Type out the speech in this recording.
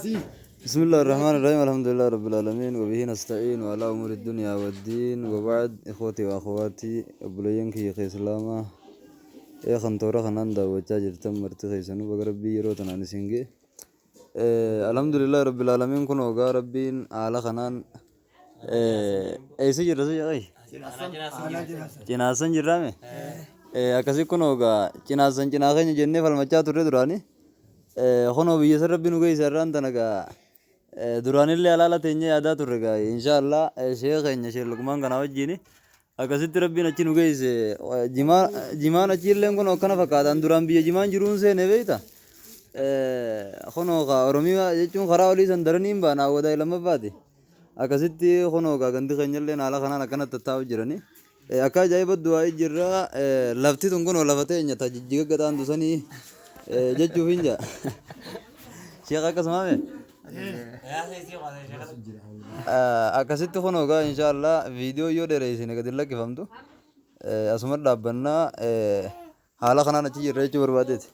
بسم الله الرحمن الرحيم، الحمد لله رب العالمين، وبه نستعين على أمور الدنيا والدين، وبعد. إخوتي وأخواتي، obboleeyyan kiyya ka islaamaa ee kan toora kanaan daawwachaa jirtan marti keessanuu, baga Rabbii yeroo tanaan isin ga'e. Alhamdulillah rabbil aalamiin. Kun ogaa Rabbiin haala kanaan eessa jirra? Si jedhai Cinaasan jirraame. Akkasii kun ogaa Cinaasan cinaa keenya jennee falmachaa turre duraanii. Kunoo biyya san Rabbi nu geesse irraan tana gaa. Duraanillee alaala teenyee yaadaa turre gaa. Inshaallah sheekh keenya Sheekh Luqmaan kana wajjin akkasitti Rabbiin achi nu geesse. Jimaa jimaan achiilleen kun akkana fakkaatan. Duraan biyya jimaan jiruun seene beeyta. Kunoo kaa Oromiyaa jechuun karaa olii san daranii hin baana awwadaa lammaffaati. Akkasitti kunoo gaa gandi keenyallee haala kanaan akkanatti tattaa'u jiranii. Akka ajaa'iba du'aa jirra. Lafti tun kunoo lafa teenya ta jijjiga gaxaantu sanii jechuuf hin jaa. Sheekh, akkasuma mee? Akkasitti kunoo gaa, inshaallah viidiyoo yoo dheereessine gadi lakkifamtu, asuma dhaabbannaa. Haala kanaan achi jirra jechuu barbaadeeti.